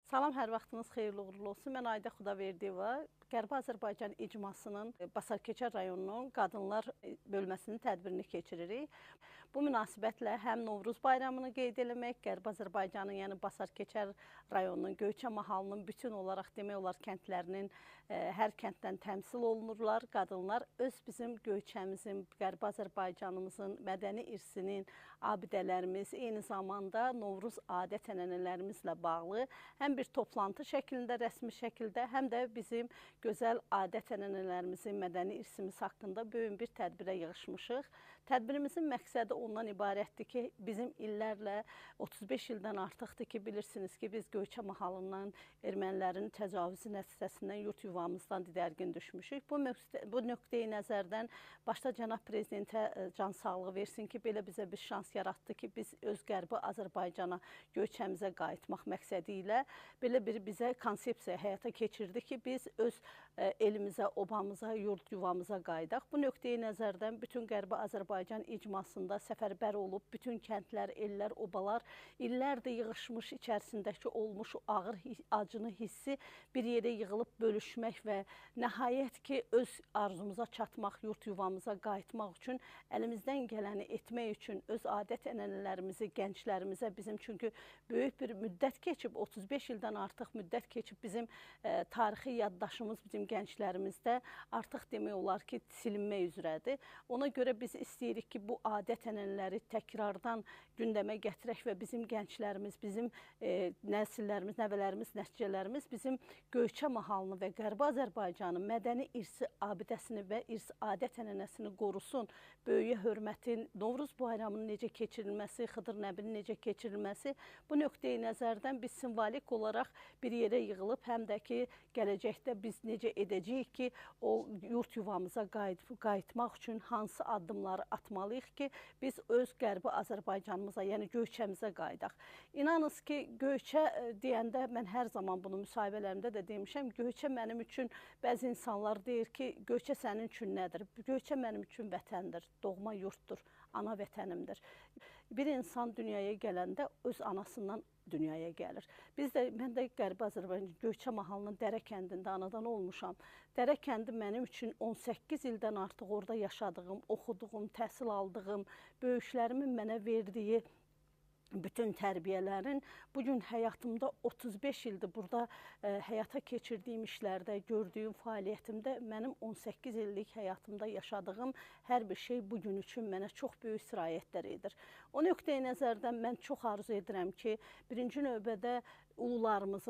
Salam, hər vaxtınız xeyirli uğurlu olsun. Mən Ayda Xudaverdiyeva, Qərbi Azərbaycan İcmasının Basarkeçər rayonunun Qadınlar bölməsinin tədbirini keçiririk. Bu münasibətlə həm Novruz bayramını qeyd eləmək, Qərbi Azərbaycanın, yəni Basarkeçər rayonunun, Göyçə mahalının bütün olaraq demək olar kəndlərinin hər kənddən təmsil olunurlar. Qadınlar öz bizim Göyçəmizin, Qərbi Azərbaycanımızın mədəni irsinin, abidələrimiz, eyni zamanda Novruz adət-ənənələrimizlə bağlı həm bir toplantı şəklində, rəsmi şəkildə, həm də bizim gözəl adət-ənənələrimizin, mədəni irsimiz haqqında böyük bir tədbirə yığışmışıq. Tədbirimizin məqsədi ondan ibarətdir ki, bizim illərlə 35 ildən artıqdır ki, bilirsiniz ki, biz Göyçə mahalından ermənilərin təcavüzü nəticəsindən yurt yuvamızdan didərgin düşmüşük. Bu nöqteyi nəzərdən başda cənab prezidentə can sağlığı versin ki, belə bizə bir şans yaratdı ki, biz öz Qərbi Azərbaycana, Göyçəmizə qayıtmaq məqsədi ilə belə bir bizə konsepsiya həyata keçirdi ki, biz öz elimizə, obamıza, yurt yuvamıza qayıdaq. Bu nöqteyi nəzərdən bütün Qərbi Azərbaycan icmasında səfərbər olub, bütün kəndlər, ellər, obalar illərdir yığışmış, içərisindəki olmuş ağır acını, hissi bir yerə yığılıb bölüşmək və nəhayət ki, öz arzumuza çatmaq, yurt yuvamıza qayıtmaq üçün əlimizdən gələni etmək üçün öz adət-ənənələrimizi gənclərimizə bizim, çünki böyük bir müddət keçib, 35 ildən artıq müddət keçib bizim tarixi yaddaşımız bizim gənclərimizdə artıq demək olar ki, silinmək üzrədir. Ona görə biz istəyirik ki, bu adət-ənənələri təkrardan gündəmə gətirək və bizim gənclərimiz, bizim nəsillərimiz, nəvələrimiz, nəticələrimiz bizim Göyçə mahalını və Qərbi Azərbaycanın mədəni irsi abidəsini və irs adət-ənənəsini qorusun. Böyüyə hörmətin, Novruz bayramının necə keçirilməsi, Xıdır Nəbinin necə keçirilməsi, bu nöqteyi nəzərdən biz simvolik olaraq bir yerə yığılıb, həm də ki, gələcəkdə biz necə edəcəyik ki, o yurt yuvamıza qayıtmaq üçün hansı addımları atmalıyıq ki, biz öz Qərbi Azərbaycanımıza, yəni Göyçəmizə qayıdaq. İnanınız ki, Göyçə deyəndə mən hər zaman bunu müsahibələrimdə də demişəm, Göyçə mənim üçün, bəzi insanlar deyir ki, Göyçə sənin üçün nədir? Göyçə mənim üçün vətəndir, doğma yurtdur, ana vətənimdir. Bir insan dünyaya gələndə öz anasından dünyaya gəlir. Biz də, mən də Qərbi Azərbaycan Göyçə mahalının Dərə kəndində anadan olmuşam. Dərə kəndi mənim üçün 18 ildən artıq orada yaşadığım, oxuduğum, təhsil aldığım, böyüklərimin mənə verdiyi bütün tərbiyələrin bugün həyatımda 35 ildir burada həyata keçirdiyim işlərdə, gördüyüm fəaliyyətimdə mənim 18 illik həyatımda yaşadığım hər bir şey bugün üçün mənə çox böyük sirayətlər edir. O nöqteyi nəzərdən mən çox arzu edirəm ki, birinci növbədə ulularımızın,